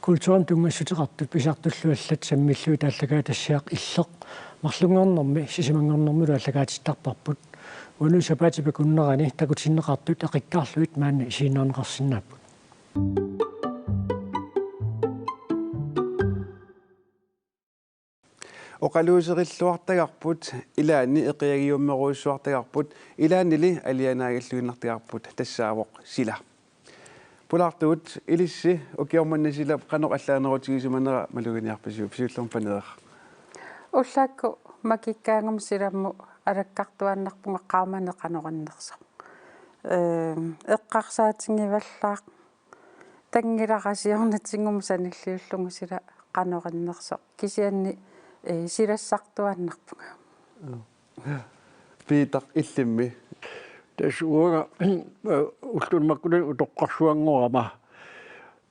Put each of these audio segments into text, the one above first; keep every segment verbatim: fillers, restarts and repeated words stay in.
Kulturimik tunngassuteqartut pisartullu allat sammillugit aallakaatitassiaq Illeq marlunngornermi sisamanngornermilu aallakaatittarparput. Uani sapaatip akunnerani takutinneqartut eqikkaarlugit maanna isiginnaarneqarsinnaapput. Oqaluuserilluartagarput, ilaanni eqiagiummerujussuartagarput, ilaannili alianaagalluinnartagarput tassaavoq sila. Pulaartugut, ilissi ukioq manna sila qanoq allaanerutigisimanera maluginiarpisiuk, siullermik Paneeraq? Ullaakkut makikkaangama silammut alakkartuaannarpunga qaamaneq qanoq annersoq. Ehm, eqqarsaatigivallaaq, tanngilara siornatigumut sanilliullugu sila qanoq annersoq. Kisianni, eh, silassartuaannarpunga. Piitaq, illimmi? Tassa uanga ulluni makkunani utoqqarsuanngorama.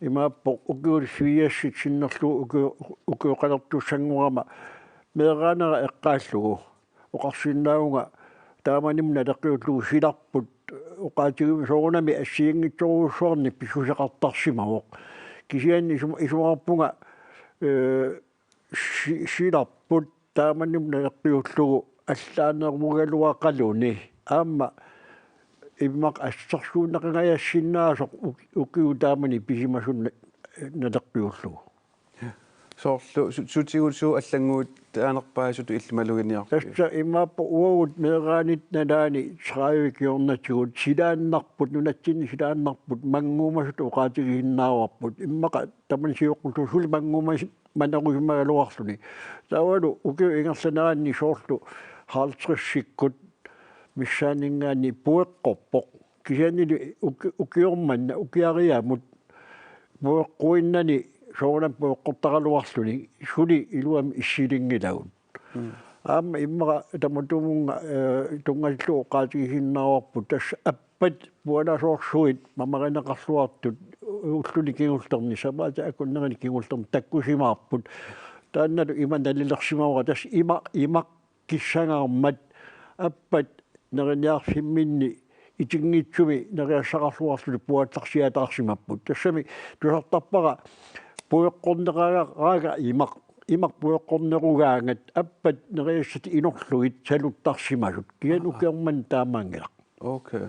Imaappoq ukiut siviasit sinnerlugu uki-, ukioqalertussanngorama meeraanera eqqaallugu. Oqarsinnaavunga taamanimmut naleqqiullugu silarput oqaatigivimmi soorunami assigiinngitsorujussuarnik pissuseqartarsimavoq. Kisianni isum-, isumaqarpunga, eh, si-, silarput taamanimmut naleqqiullugu allaanerugaluaqaluni. Aamma immaqa assersuunneqangajassinnaasoq uk-, ukiut taamani pisimasut na-, naleqqiullugu. Soorlu su-, sutigut suut allannguuttaanerpaasutut illit maluginiarpit? Tassa imaappoq uagut meeraanitta nalaani tredive kingornatigut silaannarput, nunatsinni silaannarput, mannguumasutut oqaatigisinnaavarput. Immaqa tamanna sioqqullugu suli mannguumas-, manerusimagaluarluni. Taavalu ukiut ingerlaneranni soorlu halvtredsikkut missaaninngaanniit pueqqorpoq. Kisiannili uki-, ukioq manna ukiariamut pueqquinnani soorunami pueqqortaraluarluni suli iluamik issilinngilagut. Mm. Aamma immaqa tamatumunnga, eh, tunngatillugu oqaatigisinnaavarput tassa appat pualasoorsuit mamarineqarluartut ulluni kingullerni sapaatip akunnerini kingullerni takkusimaarput. Taannalu ima nalilersimavara tassa ima, imaq kissangaarmat appat neriniarfimminni itinngitsumi neriassaqarluarlutik puallarsiataarsimapput. Tassami tusartarpara pueqqorneqaraanga imaq, imaq pueqqornerugaangat appat neriassatit inorlugit saluttarsimasut. Kisianni Aa. ukioq manna taamaanngilaq. Okay.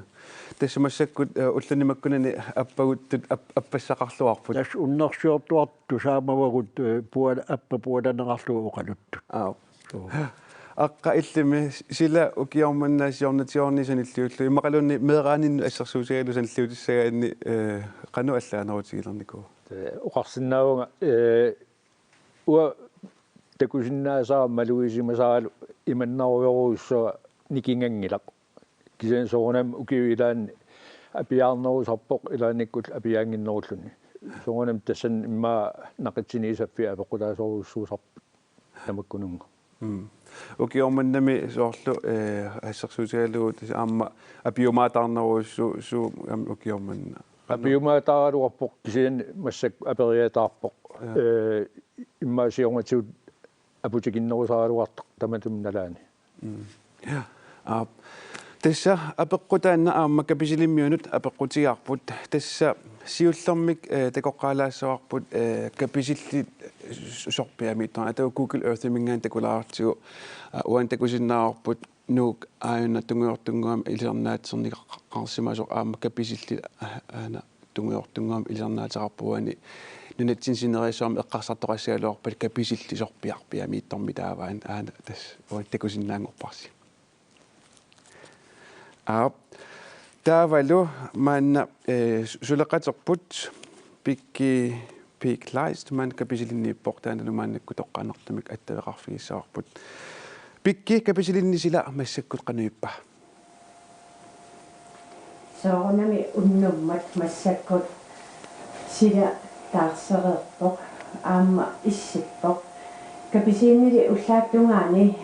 Tassa massakkut, eh, ulluni makkunani appaguttut ap-, appassaqarluarput. Tassa unnersiortuartut tusaamavagut, eh, puala-, appat pualaneqarlugu oqaluttut. Aap. Joo. Aqqa, illimmi sila ukioq manna siornatigoorni sanilliullugu, immaqaluunniit meeraaninnut assersuutigalugu sanilliutissagaanni, eh, qanoq allaanerutigilernikuua? Eh, oqarsinnaavunga, eh, uanga takusinnaasara malugisimasaralu imannarujorujussuaq nikinganngilaq. Kisianni soorunami ukiup ilaanni apiaarnerusarpoq ilaannikkut apiaannginnerulluni. Soorunami tassani immaqa naqitsiniisaffiit apeqqutaasorujussuusarput tamakkununnga. Mm. Ukioq mannami soorlu, eh, assersuutigalugu tassa aamma apiumaataarnerujussuuvoq aamma ukioq manna. Apiumaataaraluarpoq kisianni massakkut aperiataarpoq. Ja. Eh, immaqa siornatigut aputikinnerusaraluartoq tamatuma nalaani. Mm. Ja. Aap. Tassa apeqqut taanna aamma Kapisilimmiunut apeqqutigaarput. Tassa siullermik, eh, takoqqaalaassavarput, eh, Kapisilit s-, sorpiamiittornera. Ata Google Earthiminngaanniit takulaartigu, ah, uani takusinnaavarput Nuuk aajuna tungujortunnguamik ilisarnaatserneqarsimasoq aamma Kapisilit, ah, aana tungujortunnguamik ilisarnaateqarpoq uani nunatsinni sinerissami eqqarsartoqassagaluarpat Kapisilit sorpiarpiamiittormi taava aana, aana tassa uani takusinnaanngorparsi. Aap. Taavalu maanna, eh, su-, suleqaterput Pikki Peek Kleist maanna Kapisilinniippoq, taannalu maannakkut toqqaannartumik attaveqarfigissavarput. Pikki, Kapisilinni sila massakkut qanoq ippa? Soorunami unnummat massakkut sila taarsereerpoq, aamma issippoq. Kapisilinili ullaap tungaani,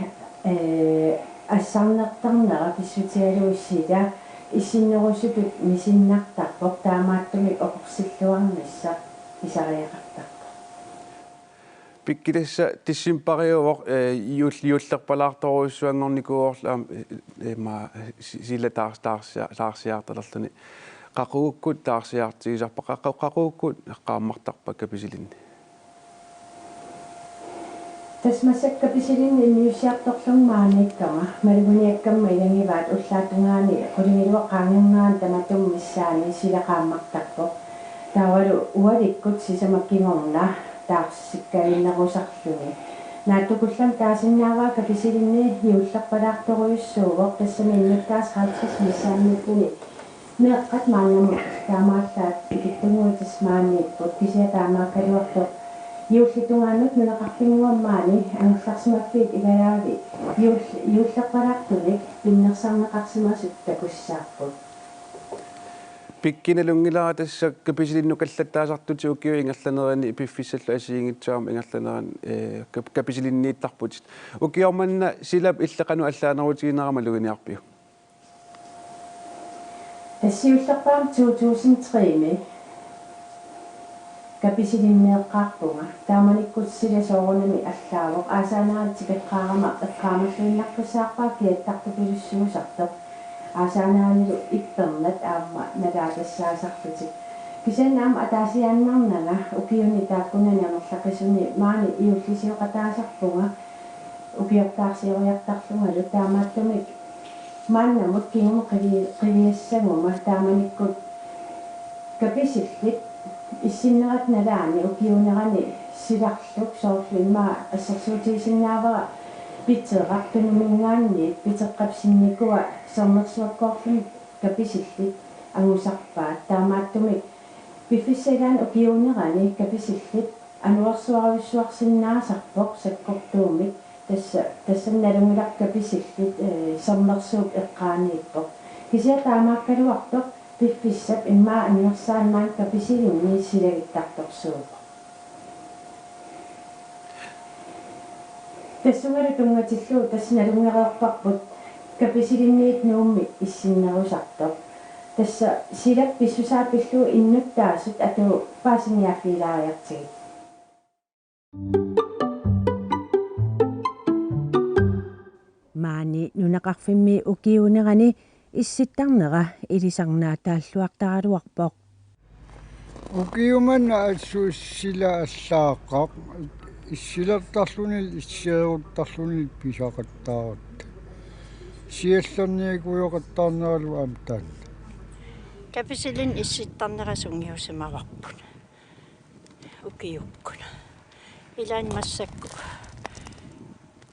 eh, assarnertarnera pissutigalugu sila issinerusutut misinnartarpoq, taamaattumik oqorsilluarnissaq pisariaqartarpoq. Pikki, tassa decembariuvoq, eh, juul-, juullerpalaartorujussuanngornikuuvorlu aamma, eh, eh, ima, eh, si-, sila taars-, taarsia-, taarsiaartalerluni. Qaqugukkut taarsiaartigisarpa, qaqu-, qaqugukkut eqqaamartarpa Kapisilinni? Tassa massakkut Kapisilinni inniussiartorlunga maaniikkama, maluginiakkamma ilagivaat ullaap tungaani qulingiluat qaangernerani tamatuma missaani sila qaammartarpoq. Taavalu ualikkut sisamat kingorna taarsikkalinnerusarluni. Naatsukullammik taasinnaavara Kapisilinni juullerpalaartorujussuuvoq, tassami innuttaasut halvtreds missaanniittuni meeqqat maannamut taamaallaat ikittunnguit tassa maaniipput, kisianni taamaakkaluartoq juullip tungaanut nunaqarfinnguami maani angerlarsimaffiit ilagaavit juull-, juullerpalaartunik pinnersarneqarsimasut takussaapput. Pikki nalunngilara tassa Kapisilinnut kallattaasartutit ukiut ingerlanerini piffissallu assigiinngitsuarmik ingerlanerani, eh, kap-, Kapisilinniittarputit. Ukioq manna silap illit qanoq allaanerutiginera maluginiarpiuk? Tassa siullerpaamik to tusind tre-mi Kapisilinneeqqaarpunga. Taamanikkut sila soorunami allaavoq. Aasaanaalu tikeqqaarama eqqaamalluinnaqqissaarpara kiattartupilussuusartoq. Aasaanaanilu ippernat aamma nalaatassaasarlutik. Kisianni aamma ataasiaannarnanga ukiuni taakkunani amerlaqisuni maani juullisioqataasarpunga ukiortaarsioriartarlungalu, taamaattumik maannamut kingumut qivi-, qiviassaguma. Taamanikkut Kapisillit issinnerat nalaani ukiuunerani silarluk, soorlu immaqa assersuutigisinnaavara piteraq tunuminngaanniit piteqqap sinnikua sermersuakkoorluni Kapisillit angusarpaat. Taamaattumik piffissap ilaani ukiuunerani Kapisillit anorersuarujussuarsinnaasarpoq sakkortuumik, tassa, tassani nalunngilarput Kapisillit, eh, sermersuup eqqaaniippoq. Kisianni taamaakkaluartoq piffissap immaqa annersaannaanngooq Kapisilinni silagittartorsuuvoq. Tassungalu tunngatillugu tassa nalunngereerparput Kapisilinniit Nuummi issinnerusartoq. Tassa silap pissusaa pillugu innuttaasut atuut paasiniaaffigilaariartigit. Maani nunaqarfimmi ukiuunerani issittarnera ilisarnaataalluartaraluarpoq. Ukiumannga assut sila allaaqqaq, issilertarluni, issiaaruttarluni pisaqattaaratta. Siallerniakujoqattaarneralu aamma taanna. Kapisilinni issittarnera sungiusimavarput ukiukkut. Ilaanni massakkut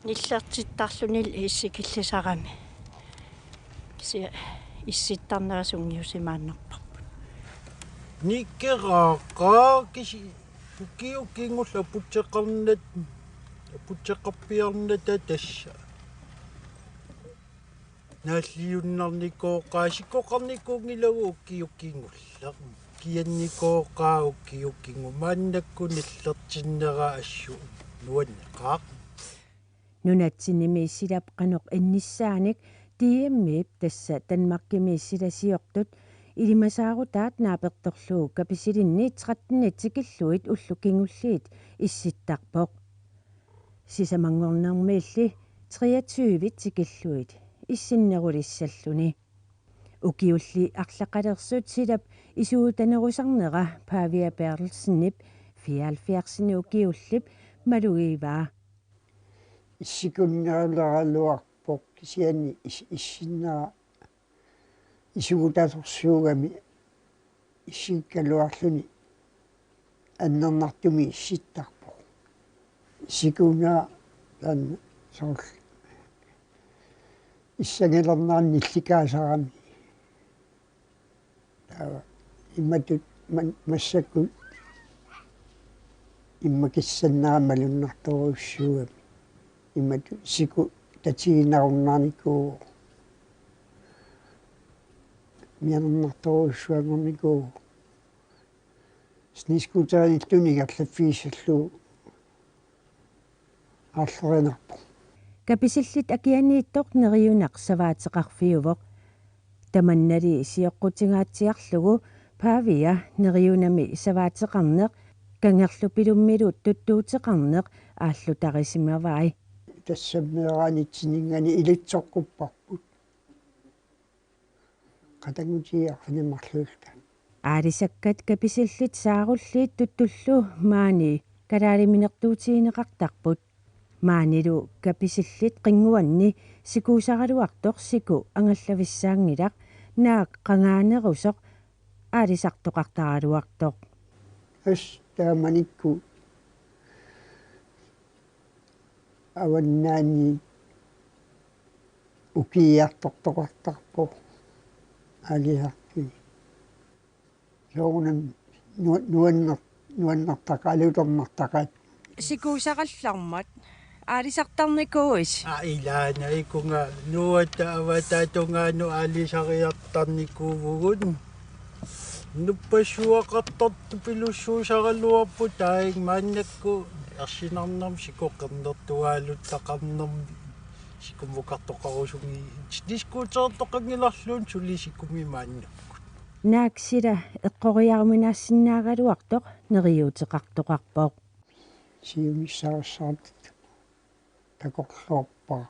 nillertittarluni issikillisarami. Kisianni issittarnera sungiusimaannarparput. Nikeraaqaa kisi ukiut kingulliit aputseqarnat, aputseqarpiarnata tassa. Naalliunnarnikooqaat, isikkoqarnikuunngilagut ukiut kingulliit. Kiannikooqaat ukiut kingulliit, maannakkut nillertinnera assut nuanneqaaq. Nunatsinni silap qanoq innissaanik D M-ip, tassa Danmarkimi silasiortut, ilimasaarutaat naapertorlugu Kapisilinni tretten tikillugit ullut kingulliit issittarpoq. Sisamanngornermiilli treogtyve tikillugit issinnerulissalluni. Ukiulli arlaqalersut silap isuutanerusarnera Pavia Berthelsenip fireoghalvfjerdsini ukiullip malugivaa. Issikunneruleraluarpoq kisianni is-, issinnera isuutalersuugami issikkaluarluni annernartumik issittarpoq. Isikunera taanna soorlu issangalernerani nillikaasarami. Taava imatut man-, massakkut immaqa kissannera malunnartorujussuugami. Imatut siku tatiginarunnaarnikuuvoq. Mianernartorujussuanngornikuuvoq. Snescooterinik tunigallaffigissallugu aarlerinarpoq. Kapisillit akianiittoq neriunaq savaateqarfiuvoq. Tamannali sioqqutingaatsiarlugu Pavia neriunami savaateqarneq, kangerlupilummilu tuttuuteqarneq aallutarisimavai. Tassami meeraanitsinningani ilitsoqqupparput. Qatanngutigiit arfineq-marluulluta. Aalisakkat Kapisillit Saarulliit Tuttullu maani kalaaliminertuutigineqartarput. Maanilu kapisillit qinnguanni sikuusaraluartoq siku angallavissaanngilaq, naak qangaanerusoq aalisartoqartaraluartoq. As taamanikkut avannaani ukiiartortoqartarpoq aalisartui. Soorunami nu-, nuanner-, nuannertaqaat, alutornartaqaat. Sikuusarallarmat aalisartarnikuuisi? Aa, ilaana ikunga nuata avataata tungaanut aalisariartarnikuuvugut. Nuppassuaqartartut pilussuusaraluarput, taava maannakkut ersinarnermik sikoqarnertuaaluttaqarnermik sikummukartoqarusumi diskutertoqanngilarluunniit suli sikumi maannakkut. Naak sila eqqoriaruminaassinnaagaluartoq neriuuteqartoqarpoq. Siunissarissaartut takorloorpara.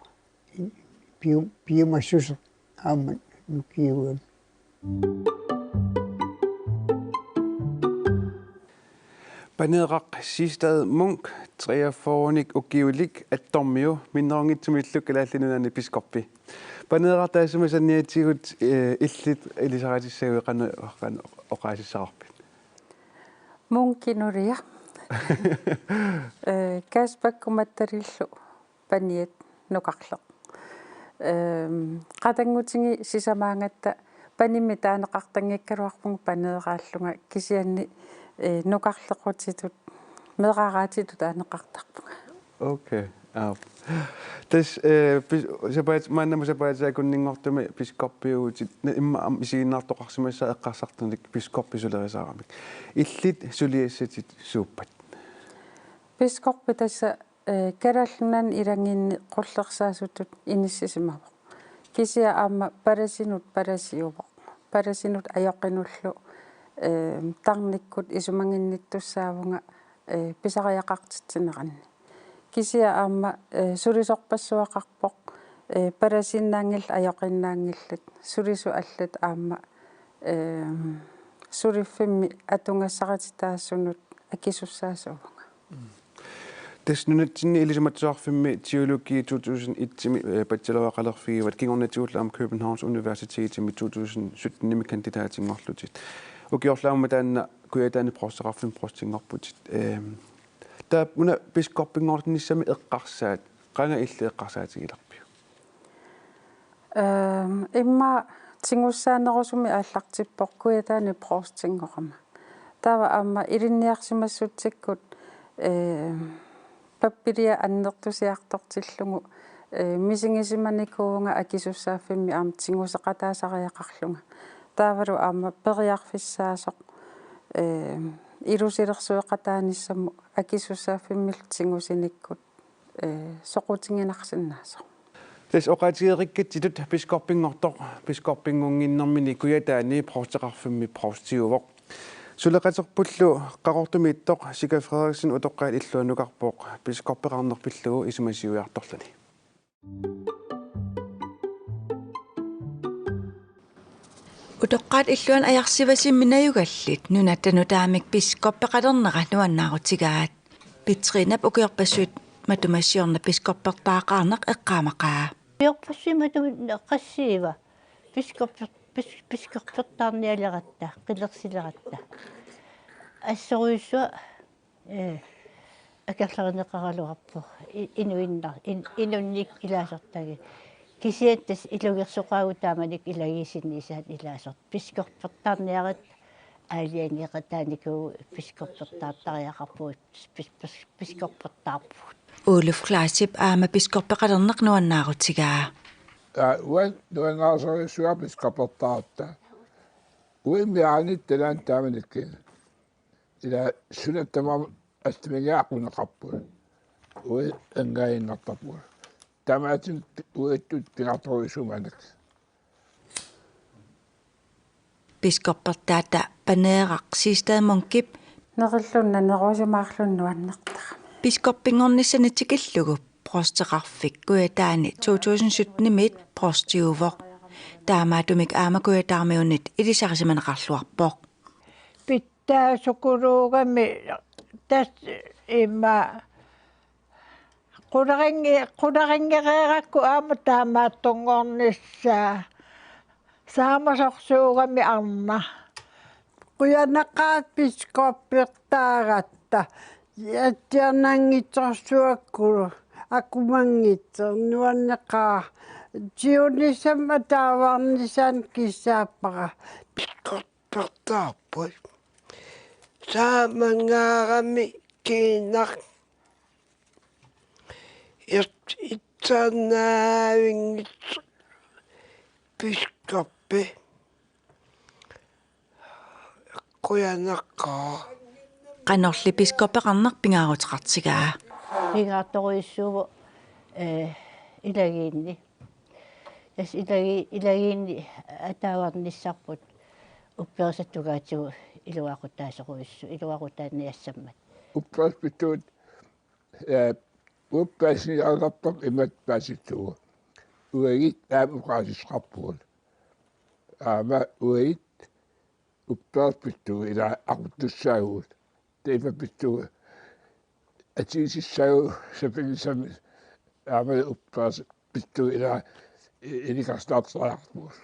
Piu-, piumassuseq aamma nukiugami. Paneeraq Siegstad Munk, treogfyrrenik ukiulik, attormiu, minnerunngitsumillu Kalaallit Nunaanni biskoppi. Paneeraq, taassuma saniatigut, eh, illit ilisaritissaguit qanoq, qanoq oqaasissaqarpit? Munkinulia. Eh, Kasper Kumattalillu paniat nukarleq. Ehm, qatanngutigiit sisamaangatta panimik taaneqartanngikkaluarpunga paneeraallunga, kisianni, eh, nukarlequtitut, meeraraatitut taaneqartarpunga. Okay. Aap. Tassa, eh, pis-, sapaat-, maannamut sapaatip akunninngortumi biskoppiuvutit, na-, immaqa aamma isiginnaartoqarsimassaaq eqqarsartunik biskoppi sulerisaaramik. Illit suliassatit suuppat? Biskoppi tassa, eh, Kalaallit Nunaanni ilagiinni qullersaasutut inissisimavoq. Kisianni aamma palasinut palasiuvoq. Palasinut ajoqinullu, eh, tarnikkut isumaginnittussaavunga, eh, pisariaqartitsineranni. Kisianni aamma, eh, sulisorpassuaqarpoq, eh, palasiinnaanngillat, ajoqinnaanngillat, sulisut allat aamma, eh, suliffimmi atugassarititaasunut akisussaasuuvunga. Tassa nunatsinni Ilisimatusarfimmi teologi to tusind et-imi, eh, bacheloreqalerfigivat, kingornatigullu aamma Københavns Universitetimi to tusind sytten-imi kandidaatinngorlutit. Ukiorlu aamma taanna Kujataani provsteqarfimmi provstinngorputit. Ehm, taava una biskoppinngortinnissami eqqarsaat, qanga illit eqqarsaatigilerpiuk? Ehm, immaqa tigussaanerusumik aallartippoq Kujataani provstinngorama. Taava aamma ilinniarsimassutsikkut, ehm, pappiliaq annertusiartortillugu, eh, misigisimanikuuvunga akisussaaffimmi aamma tiguseqataasariaqarlunga. Taavalu aamma periarfissaasoq, eh, ilusilersueqataanissamut akisussaaffimmillu tigusinikkut, eh, soqutiginarsinnaasoq. Tassa oqaatigereerikkatsitut biskoppinngortoq, biskoppinngornermini Kujataani provsteqarfimmi provstiuvoq. Suleqaterpullu Qaqortumiittoq Sika Frederiksen utoqqaat illua nukarpoq, biskoppeqarneq pillugu isumasioraartorluni. Utoqqaat illuanni Ajarsivasimmi najugallit nunatta nutaamik biskoppeqalernera nuannaarutigaat. Petrinap ukiorpassuit matuma siorna biskoppertariaqarneq eqqaamaqaa. Ukiorpassuit matuma qassiiva biskopper-, bis-, biskoppertaarnialeratta, qilersileratta. Assorujussuaq, eh, akerlerineqaraluarpoq. I-, inuinnar-, in-, inunnik ilaasortagit. Kisianni tassa ilungersoqaagut taamanikkut ilagiit sinniisaat ilaasortat. Biskoppertaarniaratta aalajangeeqataanikuuvugut, biskoppertaartariaqarpugut, pis-, pis-, pis-, biskoppertaarpugut. Oluf Klaasip aamma biskoppeqalerneq nuannaarutigaa. Aa, uanga nuannaarsorujussuara biskoppertaaratta. Uimmiaanit talaan taamanikkut. Ila suna tamaat astaminiaqquneqarput. Uanga angainnartarpunga. Taamaattumik uattut pingaartorujussuummata. Biskoppertaata Paneeraq Siegstad Munkip nerillunna neruusimaarlunna nuannertarami. Biskoppinngornissani tikillugu provsteqarfik Kujataani to tusind sytten-imiit provstiuvoq. Taamaattumik aamma Kujataarmiunit ilisarisimaneqarluarpoq. Pitsaasukuluugami tassa immaqa Qularingi-, qularingereerakku aamma taamaattunngornissaa. Saamasorsuugami arnaq. Qujanaqaaq biskoppertaaratta. Atsiarnanngitsorsuakkulu akumanngitsoq nuanneqaaq. Siunissami ataavarnissaanut kissaappara. Biskoppertaarput. Saamanngaarami kiinnaq. It-, itsaannaavinngitsoq biskoppi. Qujanaqaaq. Qanorli biskoppeqarneq pingaaruteqartigaa. Pingaartorujussuuvoq, eh, ilagiinni. Tassa ilagi-, ilagiinni ataavarnissarput upperisattugaatigut iluaqutaasorujussu-, iluaqutaaniassammat. Upperisat pituut, eh, upperisiniarnerput imatut paasillugu. Uagit aamma oqaasissaqarpugut. Aamma uagit upperisat pituut ila aquttussaagut. Taava pituut atigisissaagut sapinngisamik aamma upperisat pituut ila i-, ilikarsaartariaqarpugut.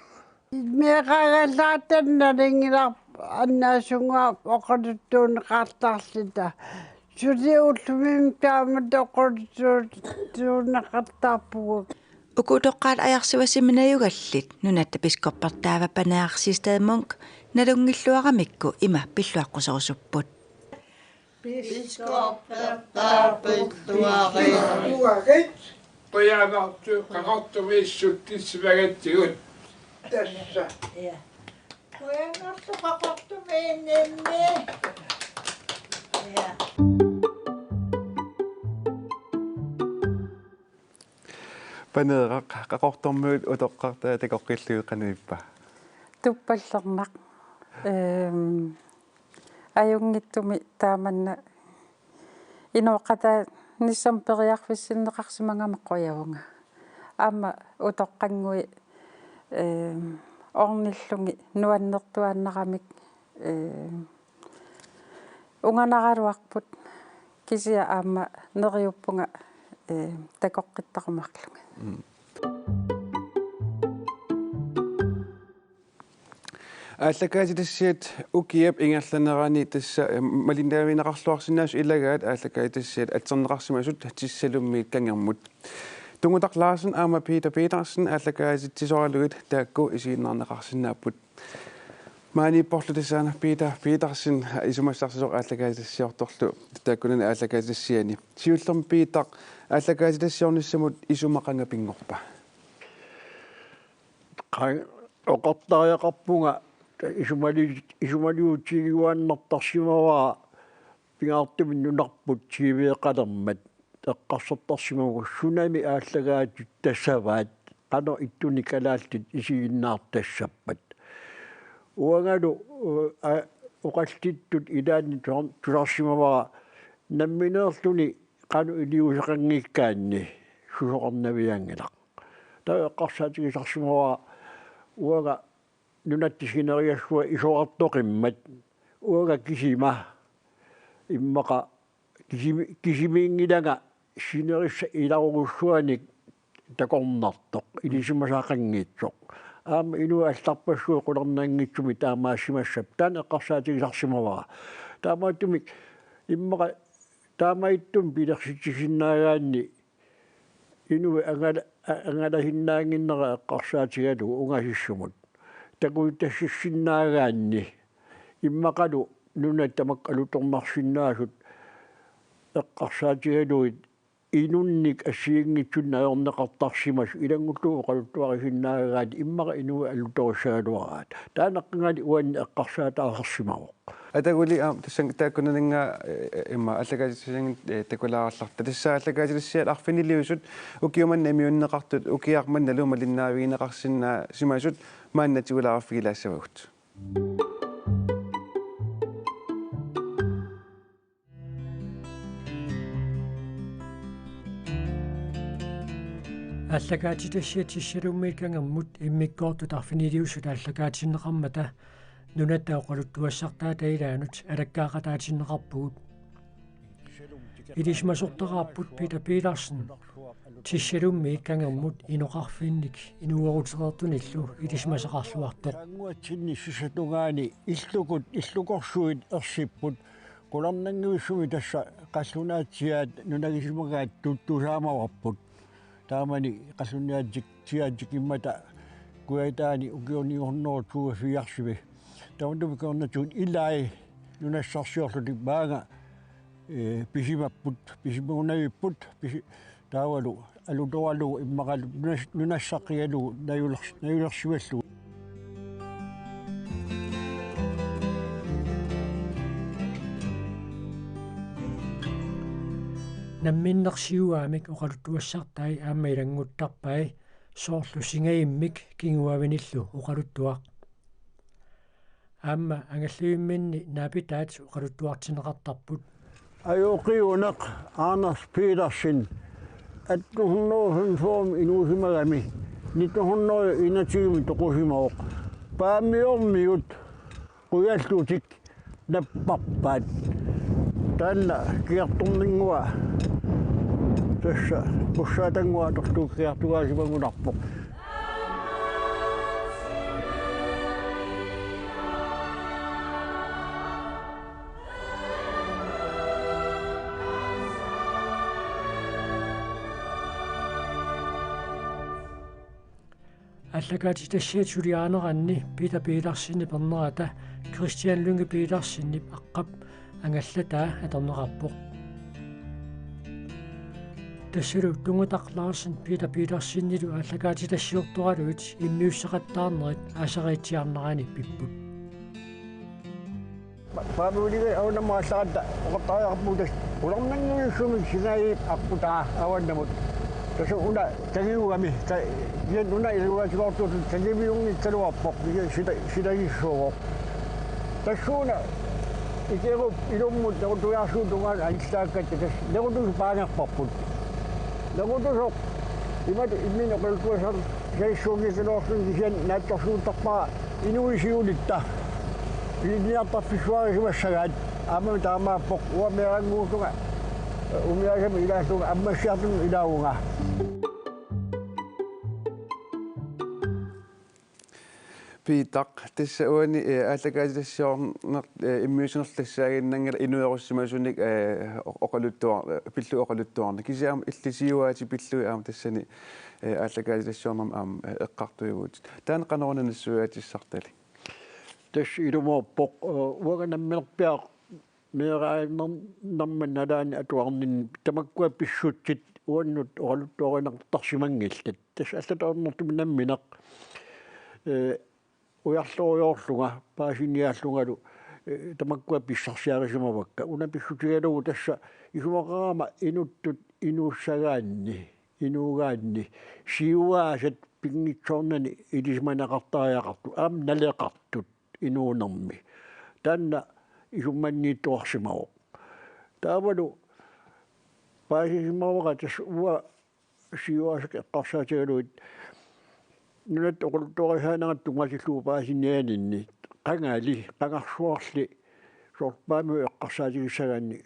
Meeraagallartannalinngilaq annaasunga oqaluttuunneqartarluta. Suli ullumi taamatut oqaluttuunneqartarpugut. Uku utoqqaat ajarsivasiminajugallit nunatta biskoppertaava Panaarsistaad Munk nalunngilluaramikku ima pilluaqquserusupput. Biskoppertaarput tuarit. Tuarit. Qujanartu Qaqortumiissut kissimagatsigut. Tassa. Ja. Qujanarlu Qaqortumiinninni. Ja. Paneeraq, Qaqortormiut utoqqartaat takoqqillugu qanoq ippa? Tuppallerneq. Ehm, ajunngitsumik taamanna inooqataanissami periarfissinneqarsimagama qujavunga. Aamma utoqqanngui, ehm, ornillugit nuannertuaannaramik, ehm, unganaraluarput kisianni aamma neriuppunga, eh, takoqqittarumaarlunga. Mm. Aallakaatitassiat ukiap ingerlanerani tassa, eh, malinnaavigineqarluarsinnaasut ilagaat aallakaatitassiat atserneqarsimasut Tissalummiit Kangermut. Tungutaq Larsen aamma Peter Petersen aallakaatitsisoralugit taakku isiginnaarneqarsinnaapput. Maaniipporlu tassaana Peter Petersen isumassarsisoq aallakaatitassiortorlu taakkunani aallakaatitassiani. Siullermik Peter, aallakaatitassiornissamut isuma qanga pinngorpa? Qan-, oqartariaqarpunga isumali-, isumaliutigiuaannartarsimavara pingaartumik nunarput T V-qalermat eqqarsartarsimavugut sunami aallakaatitassavaat, qanoq ittunik kalaallit isiginnaartassappat. Uangalu, eh, a-, oqallittut ilaanni tusar-, tusarsimavara nammineerluni qanoq iliuuseqanngikkaanni susoqarnavianngilaq. Taava eqqarsaatigisarsimavara uanga nunatta sineriassua isorartoqimmat uanga kisima immaqa kisimi-, kisimiinngilanga sinerissap ilarujussuanik takornartoq, ilisimasaqanngitsoq. Aamma inuit allarpassuit qularnanngitsumik taamaassimassappat taanna eqqarsaatigisarsimavara. Taamaattumik immaqa taamaattumik pilersitsisinnaagaanni inuit angala-, a-, angalasinnaannginnera eqqarsaatigalugu ungasissumut. Takutassissinnaagaanni immaqalu nunat tamakku alutornarsinnaasut eqqarsaatigalugit inunnik assigiinngitsunik ajorneqartarsimasut ilanngullugu oqaluttuarisinnaagaanni immaqa inuit alutorissagaluaraat. Taanna qangali uani eqqarsaataasarsimavoq. Ataguli aamma tassani taakkunaninnga, eh, immaqa aallakaatitassianik, eh, takulaarallarta. Tassa aallakaatitassiat arfiniliusut ukiut manna immiunneqartut ukiaq mannalu malinnaavigineqarsinnaasimasut maanna tigulaarfigilaassavarput. Aallakaatitassiat Tissalummiit Kangermut immikkoortut arfiniliusut aallakaatinneqarmata nunatta oqaluttuassartaata ilaanut alakkaaqataatinneqarpugut. Ilisimasortaqarput Peter Petersen Tissalummiit kangermut inoqarfinnik inuerutereertunillu ilisimasaqarluartoq. Taannguatsinni sissatungaani illukut illukorsuit ersipput, qularnanngivissumik tassa qallunaatsiaat nunagisimagaat tuttusaamavarput. Taamani qallunaatsiaat tikimmata kujataani ukiuni hundrede toogfirsimi. Tamatuma kingornatigut ilai nunassarsiorlutik maanga, eh, pisimapput, pisimagunavipput, pisi-, taavalu alutoralugu immaqalu nunas-, nunassaqqigalugu najulers-, najulersimallugu. Namminneq siuaamik oqaluttuassartai aamma ilannguttarpai, soorlu singagimmik kinguaavinillu oqaluttuaq. Aamma angallivimminni naapitaat oqaluttuartinneqartarput. Ajoqiuneq Anders Petersen atten hundrede og femogfyrre inuusimagami nitten hundrede og enogtyve toqusimavoq. Paamiormiut qujallutik napparpaat. Taanna kiartornanngua tassa qussaatannguaq atorlugu kiartugaasimagunarpoq. Aallakaatitassiat suliarineranni Peter Petersenip ernerata Christian Lynge Petersenip aqqap angallataa atorneqarpoq. Tassalu Tungataq Larsen Peter Petersenilu aallakaatitassiortoraluit immiussaqattaarnerit aasariitsiarnerani pipput. Pa-, Paamiuliga avannammut aallaratta oqartariaqarpugut tassa qularnanngivissumik singagiup aqqutaa avannamut. Tassa una tagiugami, ta-, kisianni una iluaatigoortuutut tagiviunngikkaluarpoq, kisianni sila-, silagissuuvoq. Tassuuna ikerup ilummut nerutujaarsuup tungaanut anillaakkutta tassa nerutusoq paangerparput. Nerutusoq imatut imminut oqaluttuassarsiorlugu kisianni naatsorsuuttarpara inuit siulitta. Ilinniartarfissuarisimassagaat aamma taamaappoq uanga meerannguullunga, umiaasamik ilaallunga ammassiartunut ilaavunga. Piitaq, tassa uani, eh, aallakaatitassiorneq, eh, immiussinerlu tassaaginnanngilaq inuerussimasunik, eh, o-, oqaluttuar-, eh, pillugit oqaluttuarneq. Kisianni aamma illit siuaatit pillugit aamma tassani, eh, aallakaatitassiornermi aamma, eh, eqqartuivutit. Taanna qanoruna nassuiaatissartalik? Tassa ilumoorpoq, eh, uanga namminerpiaq meeraanerma nalaani atuarninni tamakkua pissutsit uannut oqaluttuarineqartarsimanngillat. Tassa allatut ajornartumik nammineq, eh, ujarlerujoorlunga, paasiniaallungalu, eh, tamakkua pissarsiarisimavakka. Una pissutigalugu tassa isumaqarama inuttut inuussagaanni, inuugaanni, siuaasat pinngitsoornani ilisimaneqartariaqartut, aamma naleqartut inuunermi. Taanna isummanniittuarsimavoq. Taavalu paasisimavara tassa uanga siuaasakka eqqarsaatigalugit nunatta oqaluttuarisaanerat tunngatillugu paasinianinni qangali, qangarsuarli soorlu Paamiut eqqarsaatigissagaanni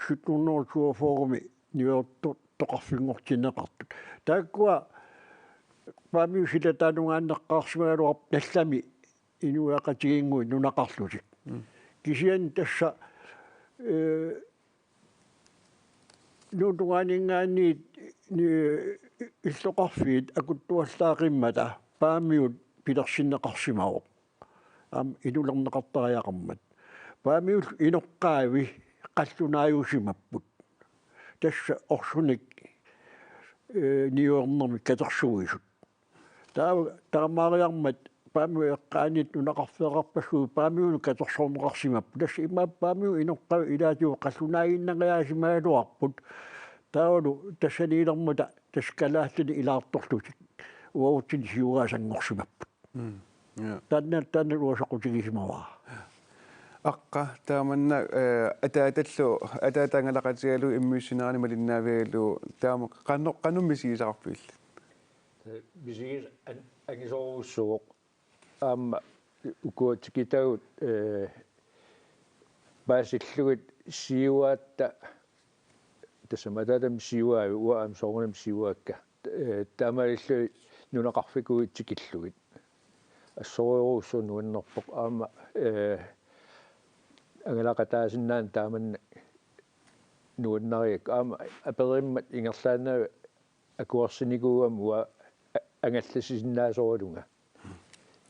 sytten hundrede toogfyrremi niuertoqarfinngortinneqartut. Taakkua Paamiut silataanungaanneqqaarsimagaluarput nallami inuiaqatigiinnguit nunaqarlutik. Mm. Kisianni tassa, eh, Nuup tungaaninngaanniit ni-, illoqarfiit akuttuallaaqimmata Paamiut pilersinneqarsimavoq. Aamma inulerneqartariaqarmat. Paamiullu inoqqaavi qallunaajusimapput. Tassa orsunik, eh, niuernermik katersuisut. Taava taamaariarmat Paamiut eqqaanit nunaqarfeqarpassuit Paamiunut katersorneqarsimapput. Tassa imaappoq Paamiut inoqqaavi ilaatigut qallunaaginnariaasimagaluarput. Taavalu tassaniilermata tassa kalaallinik ilaartorlutik uagutsinnut siuaasanngorsimapput. Mm. Ja. Taanna, taanna uanga soqutigisimavara. Aqqa, taamanna, eh, ataatallu, ataata angalaqatigalugu immiussinerani malinnaavigalugu taama qano-, qanoq misigisaqarpigillit? Misigis an-, angisoorujussuuvoq. Aamma ukua tikitagut, eh, paasillugit siuaatta Tassami ataatami siuaavik, uanga aamma soorunami siuaakka. Eh, taamaalillugit nunaqarfikuit tikillugit. Assorujussuaq nuannerpoq aamma, eh, angalaqataasinnaaneq taamannak nuannarigakku. Aamma aperimmat ingerlaannaq akuersinikuugama uanga a-, angallassisinnaasoralunga.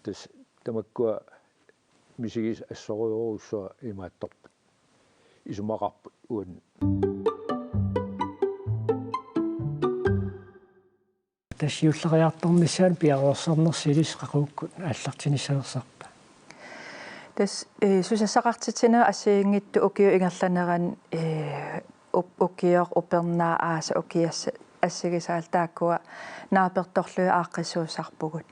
Tassa tamakkua misigisat assorujussuaq imaattorput. Isumaqarput uannut. Tassa juulleriartornissaanut piareersarnersi ilissi qaqugukkut aallartinissaveersarpa? Tassa, eh, susassaqartitsinerit assigiinngitsut ukiup ingerlanerani, eh, up-, ukioq, upernaaq, aasaq, ukiassat assigisaallu taakkua naapertorlugit aaqqissuussarpugut.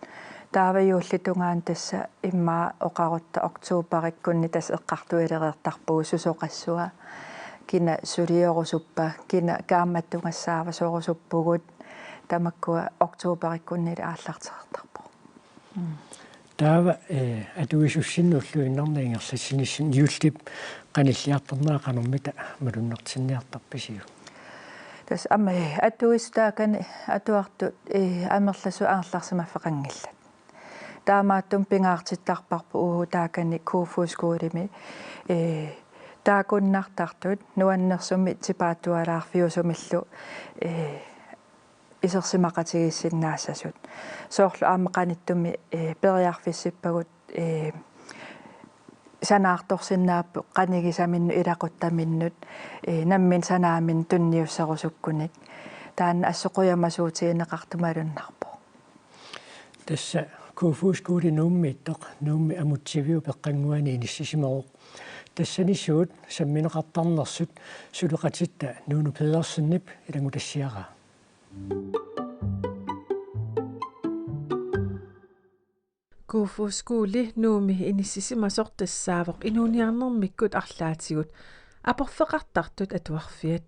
Taava juullitungaani tassa immaqa oqarutta oktoberikkunni tassa eqqartuilereertarpugut susoqassua. Kina suliorusuppa, kina kaammattugassaavasorusuppugut, tamakkua oktoberikkunni aallartereertarpoq. Mm. Taava, eh, atuisussinnut ulluinnarni ingerlassinissinni juullip qanilliartornera qanormita malunnartinniartarpisiuk? Tassa aamma, eh, atuisut taakani atuartut, eh, amerlasuut angerlarsimaffeqanngillat. Taamaattumik pingaartittarparput uagut taakani Kofoeds Skolemi, eh, taakkuinnartartut nuannersumik tipaattualaarfiusumillu, eh, isersimaqatigiissinnaassasut. Soorlu aamma qanittumi, eh, periarfissippagut, eh, sanaartorsinnaapput qanigisaminnut ilaquttaminnut, eh, nammineq sanaaminnut tunniusserusukkunik. Taanna assut qujamasuutigineqartoq malunnarpoq. Tassa Kofoeds Skole Nuummiittoq, Nuummi Amutsiviup peqqannguani inissisimavoq. Tassani suut sammineqartarnersut suleqatitta Nuunu Pedersenip ilanngutassiaraa. Kofoeds Skole Nuummi inissisimasoq tassaavoq inuuniarnermikkut arlaatigut aporfeqartartut atuarfiat.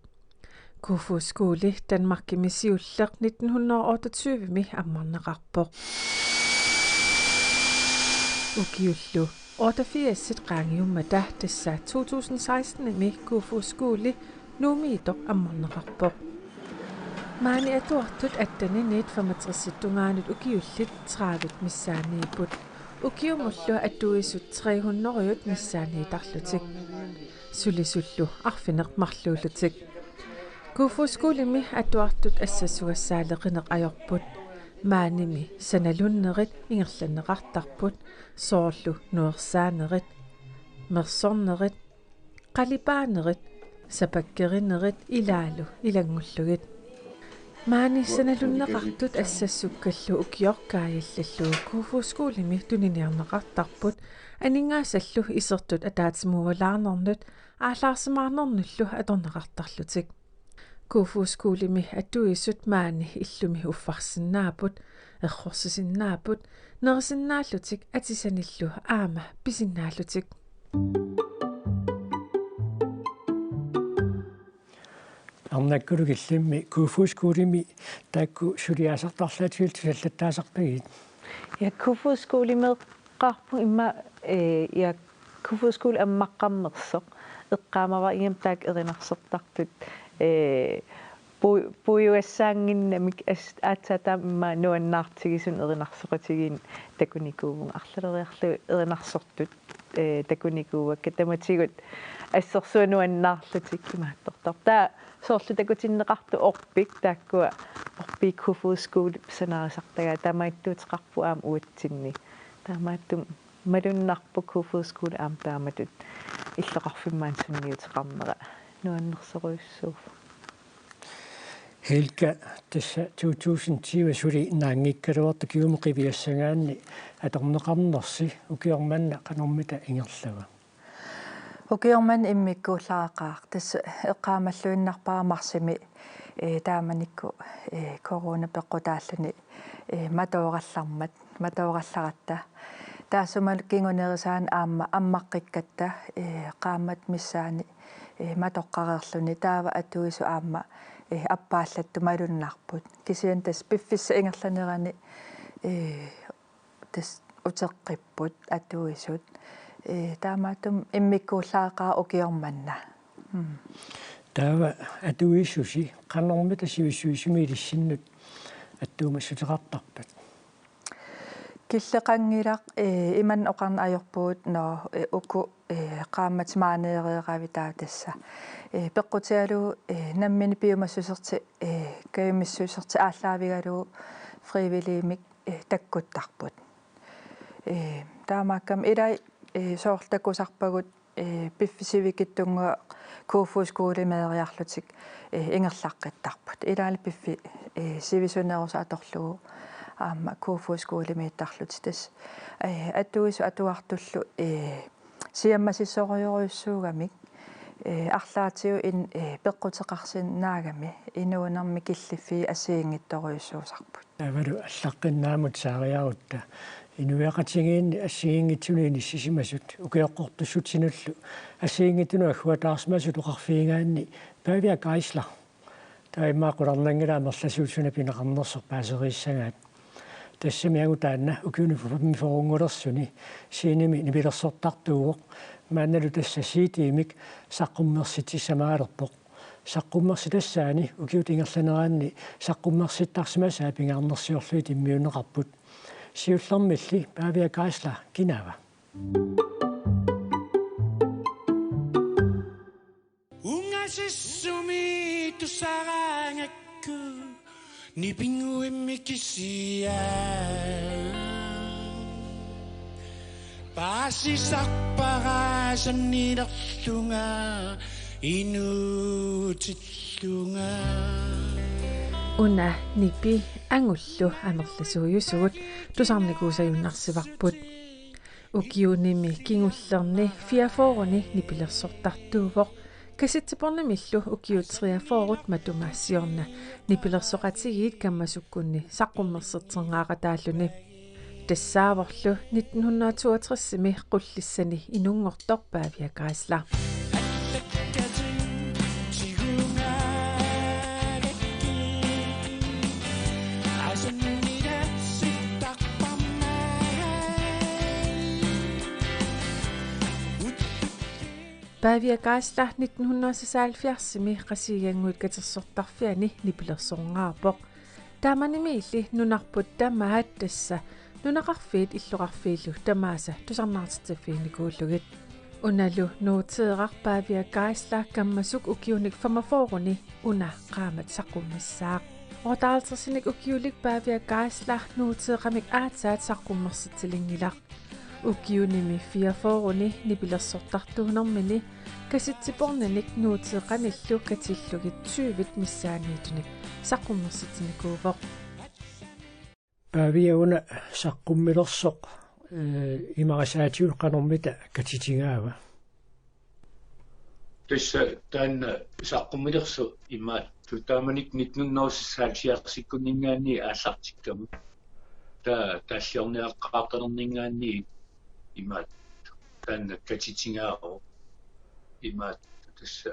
Kofoeds Skole Danmarkimi siulleq nitten hundrede og otteogtyve-mi ammarneqarpoq. Ukiullu otteogfirsit qaangiummata tassa to tusind seksten-imi Kofoeds Skole Nuummiittoq ammarneqarpoq. Maani atuartut atteniniit femogtressit tungaanut ukiullit tredivet missaanniipput. Ukiumullu atuisut tre hundrede missaanniittarlutik. Sulisullu arfineq-marluullutik. Kofoeds Skolemi atuartut assassugassaaleqineq ajorput. Maanimi sanalunnerit ingerlanneqartarput, soorlu nuersaanerit, mersornerit, qalipaanerit, sapakkerinerit ilaallu ilanngullugit. Maani sanalunneqartut assassukkallu ukioq kaajallallu Kofoeds Skolemi tuniniarneqartarput, aningaasallu isertut ataatsimuualaarnernut aallaarsimaarnernullu atorneqartarlutik. Kofoeds Skolemi atuisut maani illumi uffarsinnaapput, errorsisinnaapput, nerisinnaallutik atisanillu aamma pisinnaallutik. Arnakkullu killimmi Kofoeds Skolemi taakku suliassartarlaatigullu tusallattaasarpigit? Ja, Kofoeds Skolemeeqqaarpunga immaqa, eh, ja, Kofoeds Skole ammaqqammersoq. Eqqaamavara iam taakku erinarsortartut, eh, pu-, puigugassaannginnamik as-, aatsaat taama immaqa nuannaartigisumik erinarsoqatigiinneq takunikuuvunga, arlaleriarlugit erinarsortut, eh, takunikuuakka, tamatigut assorsuaq nuannaarlutik imaattortarpoq. Taava soorlu takutinneqartut orpik, taakkua orpiit Kofoeds Skolep sanaarisartagaat, taamaattuuteqarpoq aamma uatsinni. Taamaattumik malunnarpoq Kofoeds Skole aamma taamatut illoqarfimmi maani sunniuteqarnera, nuannersorujussuuvoq. Helga, tassa to tusind tyve suli naanngikkaluartoq, kingumut qiviassagaanni atorneqarnersi, ukioq manna qanormita ingerlava? Ukioq manna immikkuullareqaaq. Tassa eqqaamalluinnarpara marsimi, eh, taamanikkut, eh, corona peqqutaalluni, eh, matoorallarmat, matoorallaratta. Taassumalu kingunerisaaneq aamma ammaqqikkatta, eh, qaammatit missaanni, eh, matoqqareerluni, taava atuisut aamma, eh, appaallattut malunnarput. Kisianni tassa piffissap ingerlanerani, eh, tassa uteqqipput atuisut. Eh, taamaattumik immikkuullareqaaq ukioq manna. Mm. Taava atuisusi qanormita sivissuisumi ilissinnut attuumassuteqartarpat? Killeqanngilaq, eh, imannak oqarneq ajorpugut, nå, eh, uku, eh, qaammatit maaneereeravit taava tassa, eh, peqqutigalugu, eh, nammineq piumassusertik, eh, kajumissusertik aallaavigalugu frivilligimik, eh, takkuttarput. Eh, taamaakkami ilai, eh, soorlu takusarpagut, eh, piffissaq sivikitsunnguaq Kofoeds Skolemiittariarlutik, eh, ingerlaqqittarput. Ilaanni piffissaq, eh, sivisunerusaq atorlugu aamma Kofoeds Skolemiittarlutik tassa, eh, atuisut atuartullu, eh, siammasissorujorujussuugamik, eh, arlaatigut in-, eh, peqquteqarsinnaagami inuunermi killiffiit assigiinngitsorujussuusarput. Taavalu allaqqinnaamut saariarutta inuiaqatigiinni assigiinngitsunut inissisimasut ukioqqortussutsinullu assigiinngitsunut agguataarsimasut oqarfigigaanni Pavia Geisler. Taava immaqa qularnanngilaq amerlasuut suna pineqarnersoq paaseriissagaat. Tassami angut taanna ukiuni femogfyrrenngulersuni scenemi nipilersortartuuvoq, maannalu tassa C D-mik saqqummersitsissamaalerpoq. Saqqummersitassaani ukiup ingerlanerani saqqummersittarsimasaa pingaarnersiorlugit immiunneqarput. Siullermilli Pavia Geisler kinaava? Ungasissumi tusaraangakku nipinnguimmi kisiat. Paasisarpara sannilerlunga inuutillunga. Una nipi angullu amerlasuujusugut tusarnikuusajunnarsivarput. Ukiunimi kingullerni fireogfyrreni nipilersortartuuvoq. Kasitsippornimillu ukiut treogfyrret matuma siorna nipilersoqatigiit kammasukkunni saqqummersitsinngaqataalluni. Tassaavorlu nitten hundrede toogtresimi Qullissani inunngortoq Pavia Geisler. Pavia Geisler nitten hundrede seksoghalvfjerdsimi Qasigiannguit Katersortarfiani nipilersorungaarpoq. Taamanimiilli nunarput tamaat tassa nunaqarfiit illoqarfiillu tamaasa tusarnaartitsiffiginikuullugit. Unalu Nuuteeraq Pavia Geisler kammasuk ukiunik femogfyrreni una qaammat saqqummissaaq. Otteoghalvtredsinik ukiulik Pavia Geisler Nuuteeqamik aatsaat saqqummersitsilinngilaq. Ukiunimi fireogfyrreni nipilersortartuunermini kasitsipporninik Nuuteeqanillu katillugit tyvit missaanniittunik saqqummersitsinikuuvoq. Pavia, una saqqummilersoq, eh, imarisaatigut qanormita katitigaava? Tassa taanna saqqummilersoq imaattoq, taamanikkut nitten hundrede seksoghalvfjerdsikkunninngaanniit aallartikkamut. Taa-, taalliorniaqqaartalerninngaanniit imaattoq taanna katitigaavoq. Imaattoq tassa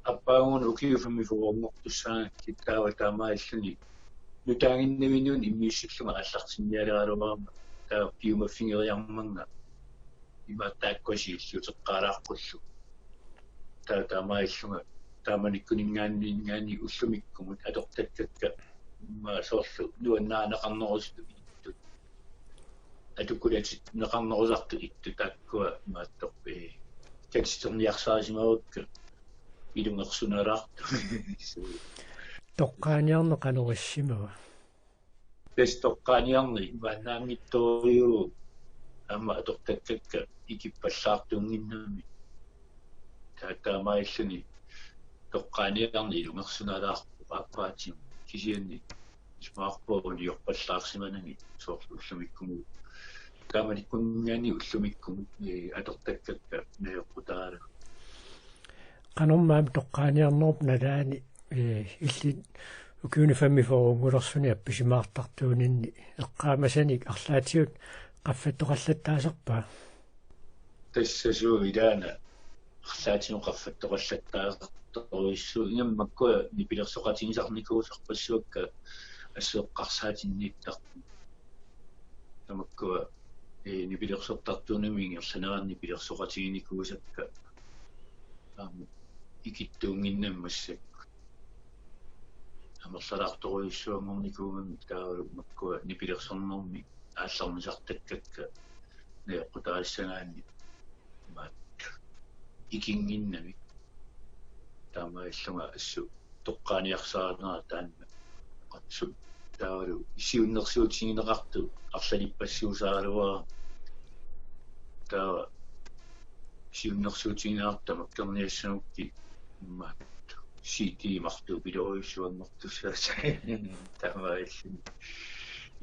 aappaaguuna ukiut femogfyrrenngortussaagakkit taava taamaalilluni nutaaginnarmiunut immiussillunga aallartinnialeraluarama taava piumaffigeriarmanga imaattoq taakkua siulliuteqqaalaarpullu. Taava taamaallunga taamanikkuninngaanniit ullumikkumut atortakkakka immaqa soorlu nuannaaneqarnerusut ittut, atukulatit neqarnerusartut ittut taakkua imaattoq, eh, katiterniarsarisimavakka ilungersunalaartut. Toqqaaniarneq qanoq issimava? Tassa toqqaaniarneq imaannaanngitsorujuuvoq aamma atortakkakka ikippallaartuunnginnamik. Taa-, taamaalilluni toqqaaniarneq ilungersunalaarpoq aappaatimut, kisianni isumaqarpunga uniorpallaarsimanagit soorlu ullumikkumut. Taamanikkuninngaanniit ullumikkumut, eh, atortakkakka najoqqutaalaat. Qanormaammat toqqaaniarnerup nalaani, eh, illit ukiuni femogfyrrengulersuni appisimaartartuuninni eqqaamasanik arlaatigut qaffattoqallattaasarpa? Tassa suu ilaana arlaatigut qaffattoqallattaasartorujussuuvoq, ingammik makkua nipilersoqatigisarnikuusarpassuakka assut eqqarsaatinniittarput. Tamakkua, eh, nipilersortartuunimi ingerlanerani nipilersoqatiginikuusakka. Aamma ikittuunnginnamik massakkut. Amerlalaartorujussuanngornikuugamik taavalu makkua nipilersornermi aallarnisartakkakka najoqqutaarissagaanni imaattoq ikinnginnamik. Taamaallunga assut toqqaaniarsarinera taanna qatsut taavalu siunnersuutigineqartoq arlalippassuusaaraluarami. Taava siunnersuutigineqartoq tamakkerniassagukkit imaattoq C D martuupilorujussuanngortussaassaaq. Taamaalluni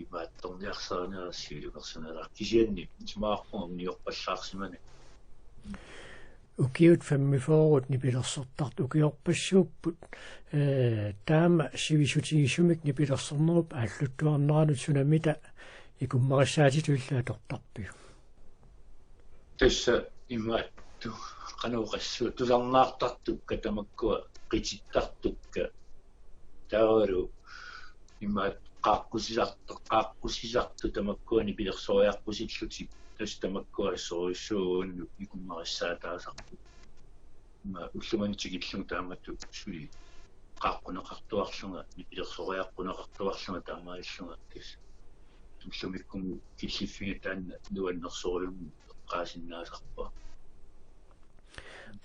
imaattorniarsarinera siulimersuneraq kisianni isumaqarpunga uniorpallaarsimaneq. Ukiut femogfyrre nipilersortartut ukiorpassuupput, ee, taama sivisutigisumik nipilersornerup aalluttuarneranut sunamita ikummarissaatitut illit atortarpiuk? Tassa imaattoq qanoq oqassuunga tusarnaartartukka tamakkua qitittartukka taavalu imaattoq qaaqqusisartut, qaaqqusisartut tamakkua nipilersoriaqqusillutik tassa tamakkua assorujussuuvugut uannut ikummarissaataasarput. Ima ulloq manna tikillugu taamatut suli qaaqquneqartuarlunga, nipilersoriaqquneqartuarlunga taamaallunga tassa ullumikkumut killiffiga taanna nuannersorujussuarmik eqqaasinnaasarpara.